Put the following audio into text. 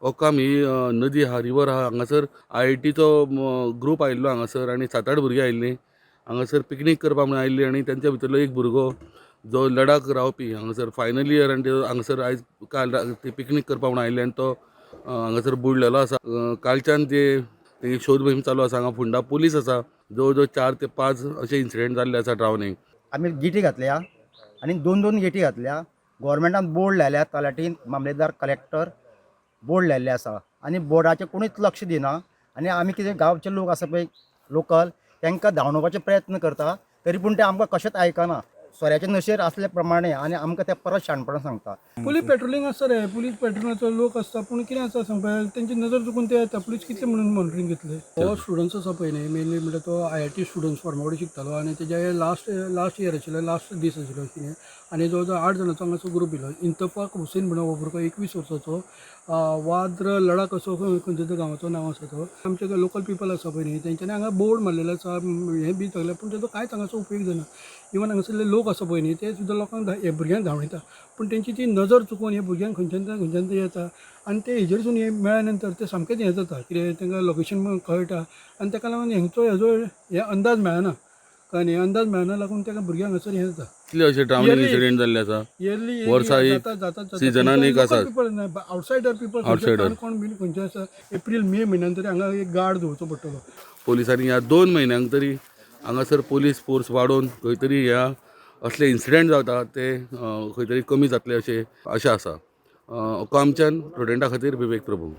ओकाम ही नदी आहा, रिवर आहा. हांगासर आयआयटीचो ग्रूप आयिल्लो हांगासर आनी सात आठ भुरगीं आयिल्लीं हांगासर पिकनीक करपाक म्हणून आयिल्लीं आनी तेंच्या भितरलो एक भुरगो जो लडाख रावपी हांगासर फायनल इयर आनी तो हांगासर आयज काल ती पिकनीक करपाक म्हणून आयिल्ले आनी तो हांगासर बुडलेलो आसा. कालच्यान ते तें शोध मोहीम चालू आसा. हांगा फोंडा पुलीस आसा. जवळ जवळ 4 ते 5 अशे इन्सिडेंट जाल्ले आसा ड्रावनींग. आमी गेटी घातल्या आनी दोन दोन गेटी घातल्या. गोवोरमेंटान बोर्ड लायल्या. तलाटीन, मामलेदार, कलेक्टर बोर्ड लायल्ले आसा आनी बोर्डाचेर कोणूच लक्ष दिना. आनी आमी कितें गांवचे लोक आसा पळय लोकल, तांकां धांवडोवपाचे प्रयत्न करता, तरी पूण ते आमकां कशेंच आयकना. सोऱ्याचे नशेर आसल्या प्रमाणे आनी आमकां ते परत शाणपणां सांगता. पुलीस पेट्रोलिंग आसता रे, पुलीस पेट्रोलिंगाचो लोक आसता, पूण कितें आसा सांगपा, तेंची नजर चुकून ते येता. पुलीस कितले म्हणून मॉनिटरींग घेतले? हो स्टुडंट्स आसा पळय न्ही, मेनली म्हणल्यार तो आयआयटी स्टुडंट्स, फार्मागुडी शिकतालो आनी तेजे लास्ट लास्ट इयर आशिल्लें, लास्ट दीस आशिल्लो कितें. आनी जवळ जवळ 8 जाणांचो हांगासर ग्रूप येयलो. इंतफाक हुसेन म्हणून हो भुरगो, 21 वर्साचो, वाद्र लडाख असो खंयच्या तरी गांवाचो नांव आसा तो. आमचे लोकल पिपल आसा पळय न्ही, तेंच्यांनी हांगा बोर्ड मारलेलो आसा, हें बी सगळें, पूण तेजो कांयच हांगासर उपयोग जायना. इवन हांगासरले लोक आसा पळय न्ही, ते सुद्दां लोकांक हे भुरग्यांक धांवडायता, पूण तेंची ती नजर चुकोवन हे भुरग्यांक खंयच्यान ते खंयच्यान ते येता आनी ते हेजेरसून हे मेळ्ळ्या नंतर ते सामकेंच हें जाता. कितें तांकां लोकेशन कळटा आनी ताका लागून हेंचो हेजो हे अंदाज मेळना. कळ्ळें न्ही? अंदाज मेळना लागून ताका भुरग्यांक हांगासर हें जाता. कितले अशे ड्रावनींग Yearly. Incident जाल्ले आसा? इयरली. वर्सा एक जाता, जाता. सिजनान एक आसा. People, outsider people. Outsider. कोण बीन खंयचे आसा, एप्रील मे म्हयन्यान तरी हांगा एक गार्ड दवरचो पडटलो. पोलिसांनी ह्या 2 म्हयन्यांक तरी हांगासर पोलीस फोर्स वाडोवन खंय तरी ह्या असले इन्सिडेंट जाता ते खंय तरी कमी जातले अशें आशा आसा. आमच्यान प्रुडंटा खातीर विवेक प्रभू.